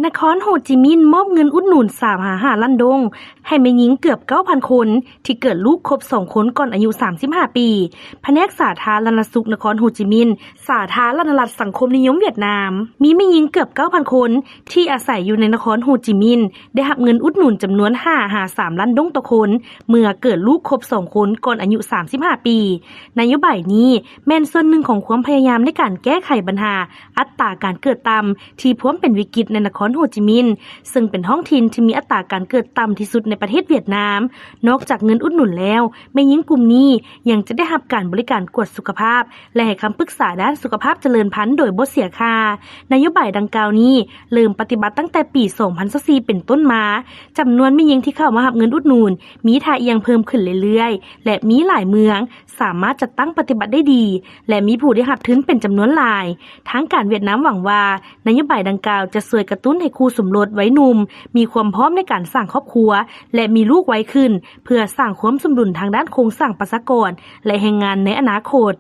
ນະຄອນໂຮຈິມິນ ມອບເງິນອຸດໜູນ ສາມຫາຫ້າລ້ານດົງ ໃຫ້ແມ່ຍິງເກືອບ ເກົ້າພັນຄົນ ທີ່ເກີດລູກຄົບສອງຄົນ ກ່ອນອາຍຸ ສາມສິບຫ້າປີ. ພະແນກສາທາລະນະສຸກ ນະຄອນໂຮຈິມິນ ສາທາລະນະລັດສັງຄົມນິຍົມຫວຽດນາມ ມີແມ່ຍິງເກືອບ ເກົ້າພັນຄົນ ທີ່ອາໄສຢູ່ໃນນະຄອນໂຮຈິມິນ ໄດ້ຮັບເງິນອຸດໜູນຈຳນວນ ຫ້າຫາສາມລ້ານດົງຕໍ່ຄົນ ເມື່ອເກີດລູກຄົບສອງຄົນ ກ່ອນອາຍຸ ສາມສິບຫ້າປີ. ນະໂຍບາຍນີ້ ແມ່ນສ່ວນໜຶ່ງຂອງຄວາມພະຍາຍາມ ໃນການແກ້ໄຂບັນຫາອັດຕາການເກີດຕ່ຳ ທີ່ພວມເປັນວິກິດໃນນະຄອນໂຮຈິມິນ ເຊິ່ງເປັນທ້ອງຖິ່ນທີ່ມີອັດຕາການເກີດຕ່ຳທີ່ສຸດໃນປະເທດຫວຽດນາມ. ນອກຈາກເງິນອຸດໜູນແລ້ວ, ແມ່ຍິງກຸ່ມນີ້ຍັງຈະໄດ້ຮັບການບໍລິການກວດສຸຂະພາບ ແລະ ໃຫ້ຄຳປຶກສາດ້ານສຸຂະພາບຈະເລີນພັນໂດຍບໍ່ເສຍຄ່າ. ນະໂຍບາຍດັ່ງກ່າວນີ້ເລີ່ມປະຕິບັດຕັ້ງແຕ່ປີສອງພັນຊາວສີ່ເປັນຕົ້ນມາ. ຈຳນວນແມ່ຍິງທີ່ເຂົ້າມາຮັບເງິນອຸດໜູນມີທ່າອ່ຽງເພີ່ມຂຶ້ນເລື້ອຍໆ ແລະ ມີຫຼາຍເມືອງ ສາມາດຈັດຕັ້ງປະຕິບັດໄດ້ດີ ແລະ ມີຜູ້ໄດ້ຮັບທຶນເປັນຈຳນວນຫຼາຍ. ທາງການຫວຽດນາມຫວັງວ່າ ນະໂຍບາຍດັ່ງກ່າວຈະຊ່ວຍກະຕຸ້ນໃຫ້ຄູ່ສົມລົດໄວໜຸ່ມມີຄວາມພ້ອມໃນການສ້າງຄອບຄົວ ແລະ ມີລູກໄວຂຶ້ນ ເພື່ອສ້າງຄວາມສົມດຸນທາງດ້ານໂຄງສ້າງປະຊາກອນ ແລະ ແຮງງານໃນອະນາຄົດ.